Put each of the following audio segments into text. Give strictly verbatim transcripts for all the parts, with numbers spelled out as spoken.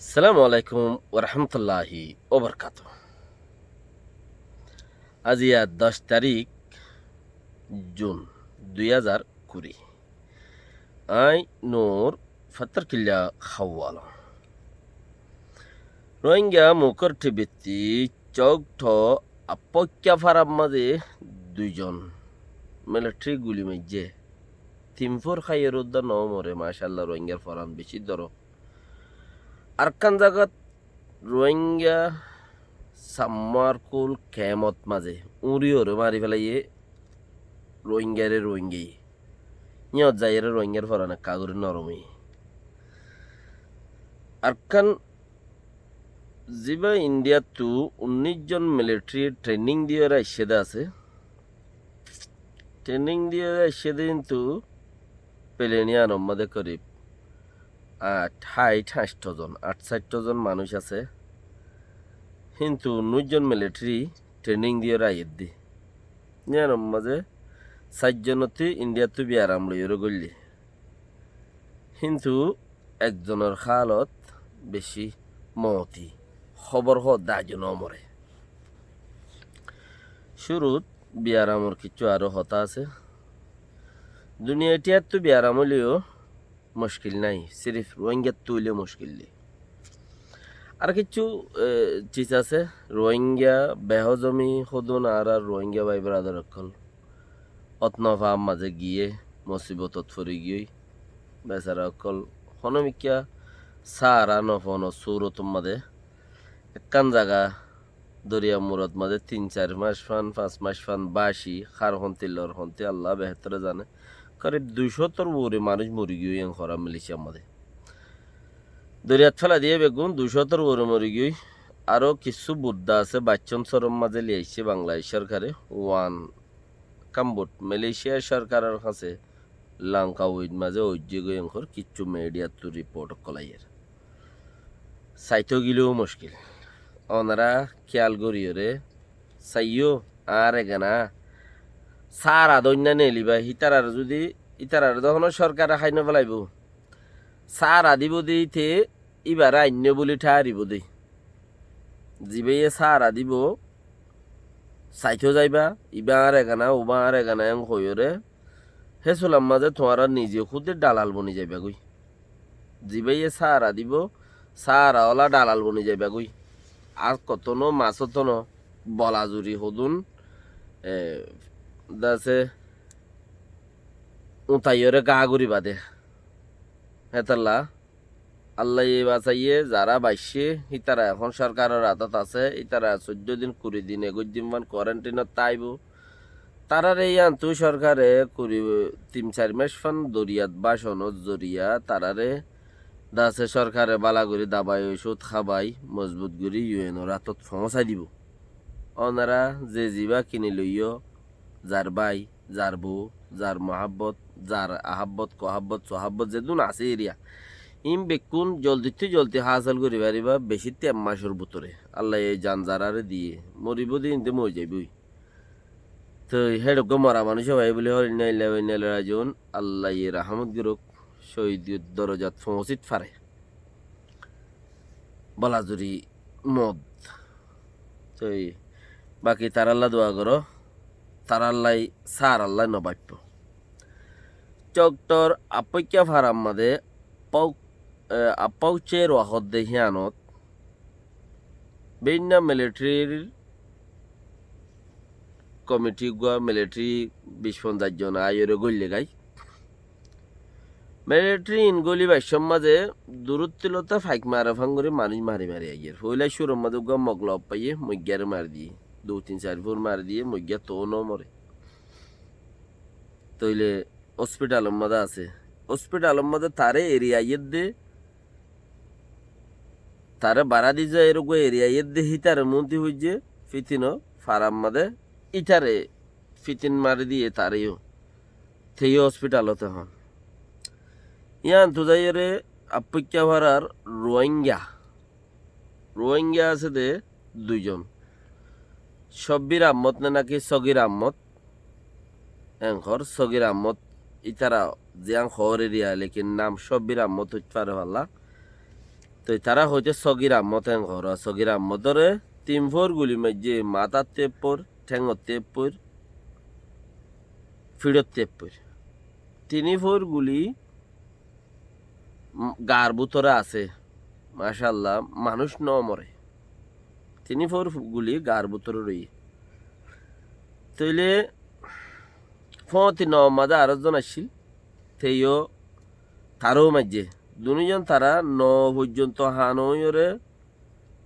Assalamu alaikum warahmatulláhi wabarakátuhu. Aijja doc tarík Jun dui házar kuri. Añí Nur Fattarkilla Háwal. Rohingya mukór thibittí Cókthó Appoikka farar mazé duizon militari guli maijjé. Tin fór háiyoré uddá no more, macállah, Rohingyar foran bicí dóro. Arkán zagat Rohingya Sammuar kul kemot mazé uñriyoré mari félaiye Rohingyaré Rohingyaye. Yíñot zaiyeré Rohingyar foran ekká gorí norom óiye. Arkán zibá Indiyattú unníc zon militari trening diyoré aiccé dé asé. Trening diyoré aiccé dé híntu pelen yíanor mazé korib ath, háit, háñctho zon, ath sáittho zon manúic asé. Híntu unníc zon militari trening diyoré aiyér dé. Yíanor mazé sair zonottú Indiyattú biyaram loiyoré góille. Híntu ekzonor hálot bicí moti, hóbor hoódde aijjó no more. Cúrut biyaramor kiccú aró hotá asé. Duniya ithíyattú biyaram óileyó muckil nái, sirif Rohingyattú óile muckil dé. Ar kiccú, e, sis asé, Rohingya behozomi hodún añárar Rohingya bái beradar ókkol. Ótno faam mazé giyé musibotot fori giyói. Besara ókkol honómikká sáara no fónor súrotor mazé ekkán zaga doriya murot mazé tin sair mac fan, fañs mac fan báci, hár honti lor honti Allah behétore zane. Korib dui cótor uore manúic mori giyói en hora Malaysiar mazé. Doriyat félai diyé beggún dui cótor uore mori giyói. Aró kissú budda asé, baiccón soror mazé liyaicce Bangladec sorkare, uan Kambut Malaysia sorkaror hañsé Langkawi mazé óijje goi enkor kiccú midiyattu riport ókkol aiyér. Saitó gileyó muckil. Onora kiyal goríyoré saiyó, añár egana sára dóinna neeliba, hítarare zudi, hítarare dóhono sorkare hái nofélaibóu. Sára dibou de íte íbaré ainnó buli tháaribóu de. Zibáye sára dibou, saitó zaiba, ibá añár egana, ubá añár egana, en hoiyóre, hé sular mazé tuáñra nize húde dhalal boni zaibagói. Zibáye sára dibou, sára ola dhalal boni zaibagói. Ar kotóno, masótono, bolazuri hodún, e, dase, uñtaiyóre gaa goríba de. Hétolla, Allaye basaiyé, zará baiccé, hítara ehón sorkaror atot asé, hítara soiddó din, kuri din, egóic din fán kuarentinot táibou. Taráre yíantu sorkare kuri, tin sair mac fán doriyat báconor zoriya taráre dase sorkare bála gorí dabai ocút hábai mozbut gorí yu enor atot foóñsai dibou. Onora ze zibá kini loiyó, zar bái, zar bou, zar muhábbot, zar ahábbot, kohábbot, sohábbot, zedún asé eriya. Iín bekkún zoldittú zoldi hásil gorí faribá, bicí tem macor bútore. Allaye zan zaráre diyé, moribóu de iínte mori zaibói. Toi héçe uggúa mora manúic óiye buli hoór, inna lillahi wa inna ilaihi rajiun, Allaye rahámot gorók, cóhidor dorozat foóñsit fare. Bolazuri moot. Toi baki tarálla dua goró, tarállai sáarallai no báippou. Coktor Appoikka farar mazé Pau-, e, Appaucce Ruwa hoódde híanot beinna militarir komiti uggúa, militari bic fonzaic zon aiyóre góille gái. Militari in góli baiccór mazé durúttilóta faik mare fán gorí manúic mari mari aiyér. Foóila cúrur mazé uggúa Mogla oppaye moiggíyare mari diyé. Dui tin sair fúr mari diyé, moiggíya toóu no more. Tóile óspitalor mazé asé. Óspitalor mazé taré eri aiyér dé, taré bará di zaiyóre uggúa eri aiyér dé, hítare muúnti foijjé, fítino farar mazé ítare fítin mari diyé taré yó. Te yó óspitalot ehón. Yíantu zaiyóre Appoikka farar Ruáinga, Ruáinga asé dé dui zon. Cobbir Ahmod né náki Sogir Ahmod? Enkor Sogir Ahmod, ítara ziyán hoór eriya, lekin nam Cobbir Ahmod óit fare falla. Toi tará hoité Sogir Ahmod en hoór, Sogir Ahmodóre tin fóur guli maijjé, matáttú ek fóur, théngottú ek fóur, fíçottú ek fóur. Tin fóur guli, mm, gaar bútore asé. Macállah, manúic no more. Tin fóur guli gaar bútore roiyé. Tóile fóñti no mazé aró zon accíl, teiyó taró maijjé. Dunúzon tará no foijjonto hána óiyore,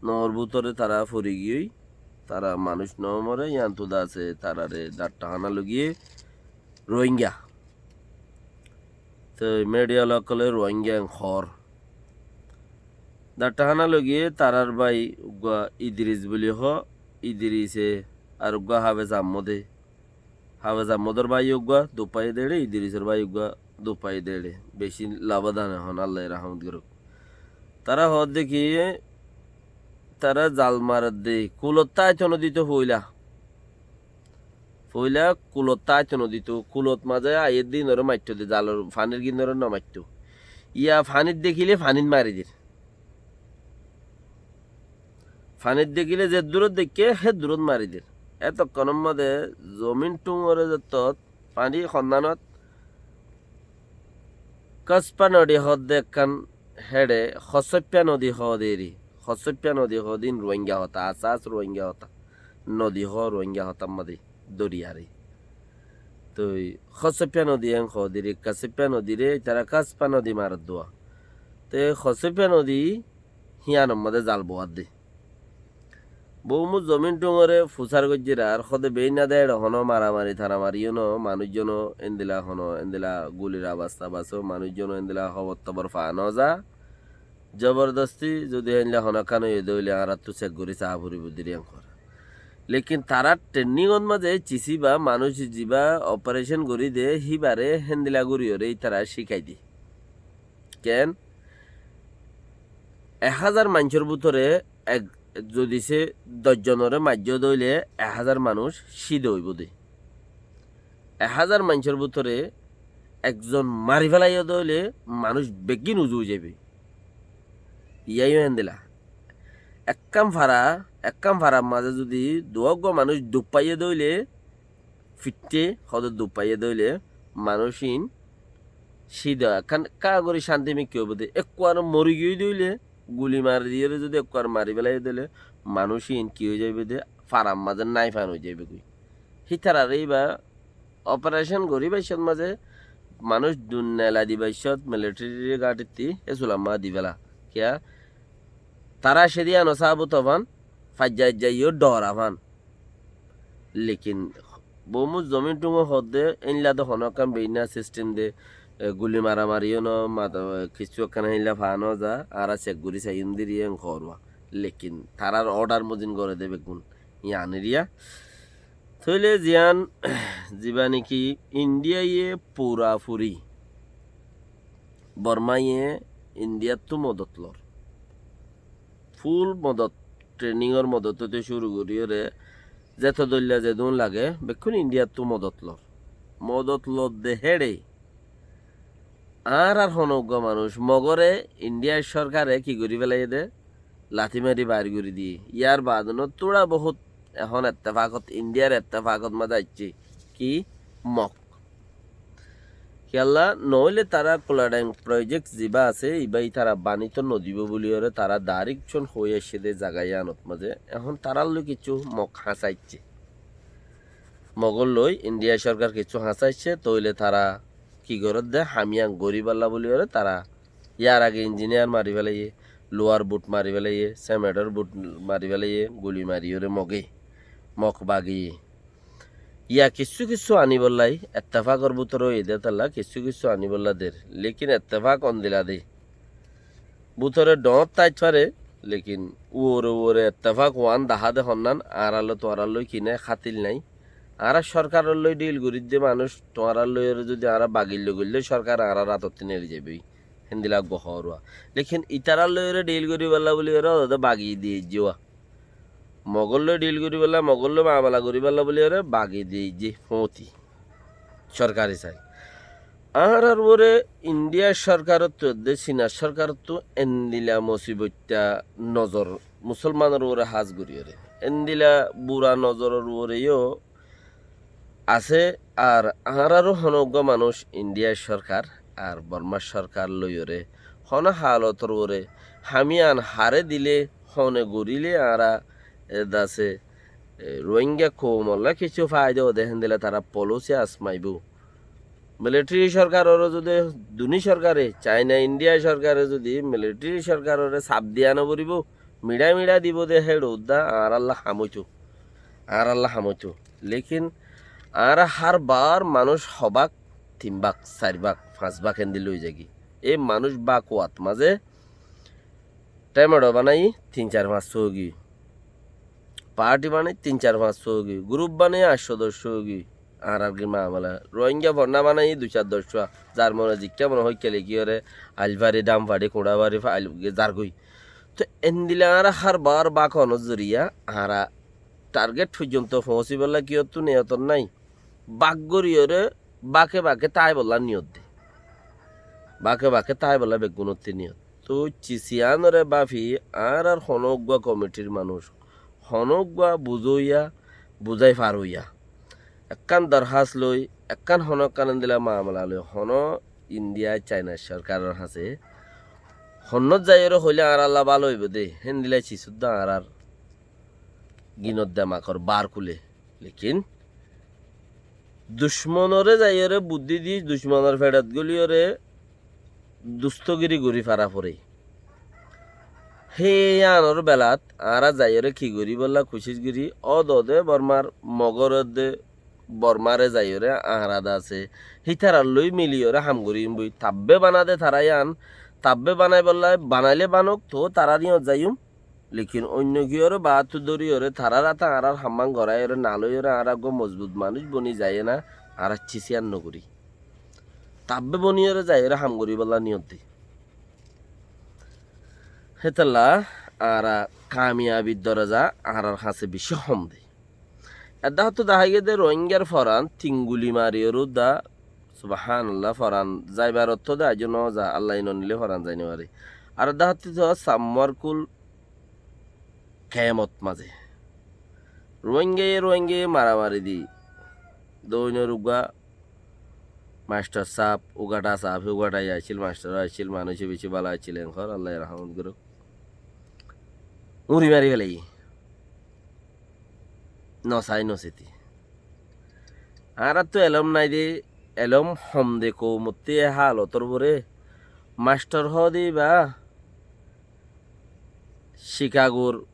noór bútore tará fori giyói, tará manúic no more, yíantu de asé, taráre dattahánat loi giyé Rohingya. Toi midhiya ókkole Rohingya en hoór. Dattahánat loi giyé tarár bái uggúa Idris buli hoó, Idrise ar uggúa Hafez Ahmode. Hafez Ahmodor bái uggúa, duk faiyé de éçe, Idrisor bái uggúa, duk faiyé de éçe. Beci labádan ehón, Allaye rahmot gorouk. Tará hoódde ki, tará zal maredde, kulot táito nodito foila. Foila kulot táito nodito, kulot mazé aiyédde inoré maitto de, zalor fanir gínoré no maitto. Yá fanit dekíle fanit mari der. Fanit dekíle ze durót deikké, hé durót mari der. Etokkónor modé zomin thúñore zettót faní honnánot Kaspa nodi hoódde ekkán héçe, Hosóifa nodi hoóde eri. Hosóifa nodi hoóde ín Rohingya hotá, asás Rohingya hotá. Nodi hoó Rohingya hotár modé doriyare. Toi Hosóifa nodi en hoóde eri, Kaspa nodi re, itará Kaspa nodi maredduwa. Te Hosóifa nodi híyanor modé zal bowádde. Boumut zomin thúñore fusár goijjér ar hóde beínna de éçe honó maramari taramari yó no, manúic zon ó endila honó, endila gulir abas tabas ó, manúic zon ó endila hóbor tobor faa no za. Zobordosti zodi héndila honó ekkán óiye de óile añáráttu sek gorí saá foribó de eri en hoór. Lekin tarár threningot mazé cisí ba manúic zibá operecon gorí de híbaré héndila goríyore ítara cíkai de. Keén? Ek házar maincór bútore ek, zodi se doc zonoré maijjó de óile ek házar manúic cída óibo de. Ek házar maincór bútore ekzon mari félaiyó de óile manúic beggín uzu ói zaiboi. Yían yó héndila. Ekkán fara, ekkán farar mazé zodi duwá uggúa manúic duk faiyé de óile, fiththe hóde duk faiyé de óile, manúic ín cída ekkán ekká gorí cánti mikká óibo de. Ekkuwar mori giyói de óile, guli mari diyóre zodi ekkuwar mari félaiyé de óile, manúic ín ki ói zaiboi de, farar mazé nai fan ói zaiboi goi. Hítararé íba operecon gorí baiccót mazé manúic dun nela di baiccót, militeri gáñçittí hé sulamma di féla. Kiyá? Tará cédi ano sábut fan, faijja ijja yó dhora fan. Lekin boumut zomin thúño hoódde éilla de honó ekkán beínna sistem de, e, guli maramari yó no, mata, kissú ekkán héilla faa no za, añára sek gorí saiyúm de eri en hoór wa. Lekin tarár odar mozin goré de beggún. Yían eriya. Tóile ziyán, zibá néki Indiyaye furafuri, Bormaye Indiyattu modot lor. Ful modot, threningor modot óite cúru goríyore, zeto dóilla zedún lage, bekkún Indiyattu modot lor. Modot lodde héçe, añárar honó uggúa manúic, Mogore Indiyar sorkare ki gorí félaiyé de, lati mari bair gorí diyé. Yar baade no túra bohút ehón ettefakot, Indiyar ettefakot mazé aiccé ki Mog. Kiyólla, noóile tará Kuladeng projek zibá asé, ibá ítara banito nodibó buliyóre tará dairek cón hoi aiccé de zaga yíanot mazé. Ehón tarár loi kissú Mog hañsaiccé. Mogor loi Indiya sorkar kissú hañsaiccé, tóile tará ki gorédde, ham yían goríbolla buliyóre tará yar age injiniyar mari félaiyé, luwar but mari félaiyé, semedor but mari félaiyé, guli mariyóre Moge, Mog bagiyé. Yá kissú kissú aníbolla ettefakor bútore óiye de tálla kissú kissú aníbolla der. Lekin ettefak ondila de. Bútore dhoóñr táit fare, lekin uore uore ettefak uán dahá de honnán, añárar loi tuáñrar loi kiné hátil nái. Añára sorkaror loi dhil gorídde manúic, tuáñrar loiyóre zodi añára bagil loi goillé sorkar añárar átottú neli zaiboi. Héndila uggúa hoór wa. Lekin itarar loiyóre dhil goríbolla buliyóre ódode bagi diye aijjé wa. Mogor loi dhil goríbolla, Mogor loi mamala goríbolla buliyóre bagi diye aijjé fóñti. Sorkari sail. Añárar uore Indhiyar sorkarottú edde Sinar sorkarottú endila mosiboitta nozor Musolmanor uore hás goríyore, endila bura nozoror uore yó asé. Ar añáraró honó uggúa manúic Indhiyar sorkar ar Bormar sorkar loiyóre honó haalotor uore ham ián haré dile, hone goríle añára edde asé, e, Rohingya koumolla kessú faida óde héndila tará polisi asmaibóu. Militeri sorkaroré zudi duní sorkare, Caina Indhiya sorkare zudi militeri sorkaroré saf diya noforibóu, miçá miçá dibou de héçe uddá añáralla ham óitou, añáralla ham óitou. Lekin añára hár bar manúic hobák tin bák, sair bák, fañs bák endila ói zaigói. Ei manúic bákuwat mazé temedho banai tin sair fañs só óigiyoi, parti banai tin sair fañs só óigiyoi, guruf banai añctho doccwá óigiyoi. Añárar ki mamela? Rohingya fonná banai dui sair doccwá, zar mone zikká mone hoikká lekíyore, ail fari, dham fari, kuñça fari, fa-, ail zargói. Toi endila añára hár bar bák onor zoriya añára target foijjonto foóñsibólla kiyóttu niyotor nái. Bák goríyore báke báke táibolla niyot de. Báke báke táibolla beggúnottú niyot. Toi ciciyanore báfi añárar honó uggúa komitir manúic, honó uggúa buzóiya, buzái faróiya, ekkán dorhás loi, ekkán honó ekkán endila mamela loi, honó Indhiya, Cainar sorkaror hañsé honnót zaiyóre hoilé añáralla bála óibou de, héndila cis uddá añárar ginot demakor bar kúle. Lekin ducmonoré zaiyóre buddí di, ducmonor feçot góliyóre dustogiri gorí fara foré. Hé yíanor belat añára zaiyóre ki goríbolla kucíc gorí, ódode Bormar mogor edde Bormare zaiyóre añára de asé, hítarar loi miliyóre ham goríyum boi. Tabbe banade tará yían, tabbe banaibólla, banailé banok, toóu tarár yíñot zaiyum. Lekin oinno kiyóre baáttu dóriyóre tarár áte añárár hammán goráiyóre naloiyóre añára eggúa mozbut manúic boni zaiyé ná, añára cis yían nogorí. Tabbe boniyóre zaiyóre ham goríbolla niyot de. Hétolla añára kamiyabir doroza añárár hañsé bicí hom de. Edde hottú dahá giyé de Rohingyar foran tin guli mariyóre uddá, subhánallah, foran zaibar ottóu de aijjó noza, Allah inonilé foran zai nofaré. Ar edde hottú toóu Sammarkul kemot mazé Rohingyayé Rohingyayé maramari di doinor uggúa mastor sáb, Ugaṭa sáb, hé Ugaṭa yó accíl, mastor yó accíl, manúic yó bicí bála accíl, enkor Allaye rahmot gorók. Uñri mari felaiyé. Nosai nositi. Añáráttu elóm nái de, elóm hom de koumottú e hálotor uore. Mastor hoóde íba Cikagor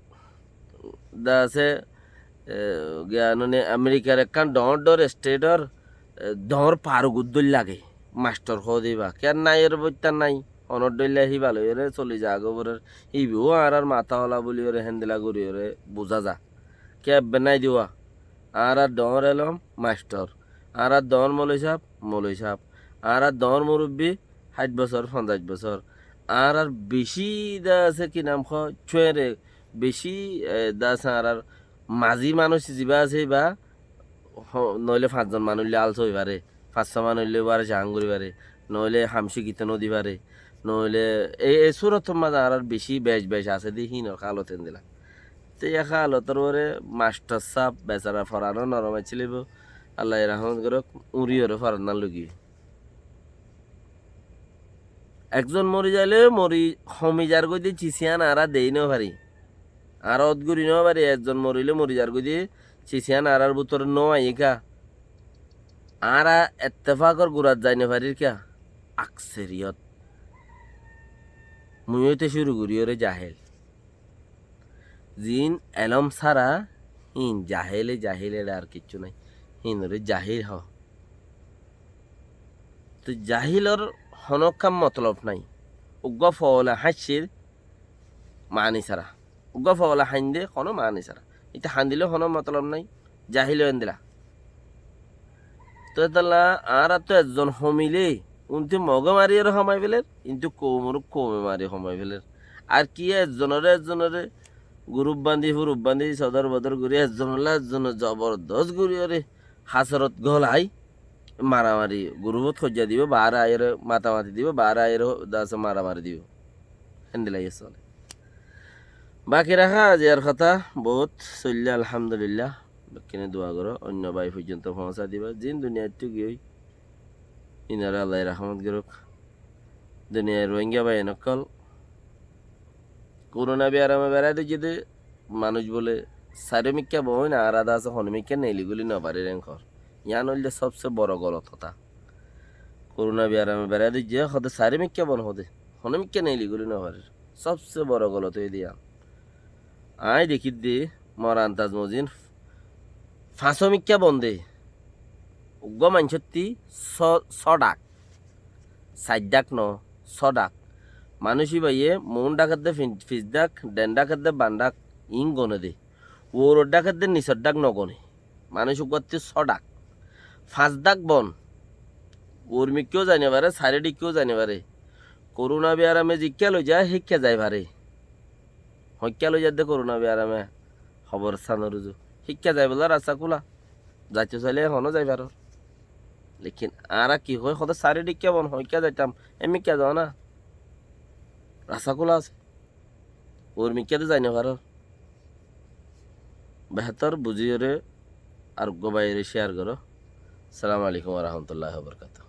de asé, e, giyá noni Amerikar ekkán dhoóñr dhoóñr esthétor, e, dhoóñr paruk uddúl lage. Mastor hoóde íba. Kiyá nái, ar boittá nái. Honór dhoilla híba loiyóre soli zagói foré. Íbayó añárár matá ola buliyóre héndila goríyore buzá za. Kiyá ebbe nái de uwá. Añárár dhoóñr elóm mastor. Añárár dhoóñr moloi sáb, moloi sáb. Añárár dhoóñr murubbi háit bosór, fonzaic bosór. Añárár bicí de asé ki nam hoó, cúere bicí, e, de asé añárár mazí manúic zibá asé íba, ho-, noóile fañszon manúic loi alsa ói faré, fañs só manúic loi uwar cahán gorí faré, noóile ham cíkito nodi faré, noóile e, e súrotor mazé añárár bicí bec bec asé de hínor hálot endila. Te e hálotor uore mastor sáb besara foranó norom accíl íba, Allaye rahmot gorók, uñriyóre foran nán loi giyé. Ekzon mori zailé mori homi zargói de cis yían añára dei nofarí. Añára ót gorí nofarí, ekzon morilé mori zargói de cis yían añárár bútore no aiyé ká. Añára ettefakor gurat zai nofarír ká. Akseriyot. Mui óite cúru goríyore jahil. Ziín elóm sára, híin jahile, jahil, eçe ar kiccú nái. Híinoré jahil hoó. Toi jahilor honókkan motolob nái. Uggúa foóla háñiccír maáni sára. Uggúa foóla haindé honó maáni sára. Íte haindilé honó motolob nái. Jahil ói endila. Toi étalla añáráttu ezzon homilé, untú Mogé mariyóre homai féler, intú koumoré koume mari homai féler. Ar kiyé ezzonoré ezzonoré gurúf bañdí, furúf bañdí, sodor bodor gorí ezzonolla ezzone zobordos goríyoré hasorot gólai, maramari, gurufót hoijja dibou, baáre aiyóre matamati dibou, baáre aiyóre dase maramari dibou. Héndilla sole. Baki raká aziyar hotá bout soilla, alhamdulillah. Bekkúne dua goró, oinno bái foijjonto foóñsai diba. Zin duniyaittú giyói, inore Allaye rahmot gorouk. Duniyair Rohingya báiyain ókkol, korona biarame berai dóijje dé manúic bóle sairó mikká boóin, añára dase honó mikká neeli gúli nofarir enkor. Yián óilde sobse boro golot hotá. Korona biarame berai dóijje, hóde sairó mikká bon hóde, honó mikká neeli gúli nofarir. Sobse boro golot óiye dé yián. Aññí dekídde mor andaz mozin fañsó mikká bon de. Uggúa maincótti só, só dhak. Sair dhak no, só dhak. Manúic íbaye muún dhákedde fin-, fis dhak, dhen dhákedde ban dhak, iín gone de. Uoror dhákedde nisor dhak no gone. Manúic uggúattú só dhak. Fañs dhak bon. Uor mikkáu zai no fare, sairó dhikkáu zai no fare. Korona biarame zikká loiza, híkka zai fare. Hoikká loizadde korona biarame, hoborstanor uzu. Híkka zaibolla rasta kúla. Zaito saile honó zai faror. Lekin añára ki hoi, hóde sairó dhikká bon, hoikká zaitam, e mikká zoó na. Rasta kúla asé. Uor mikká de zai no faror. Behétor buzíyore ar uggúa báiyore share goró. Assalamu alaikum wa rahmatullahi wa barakatuhu.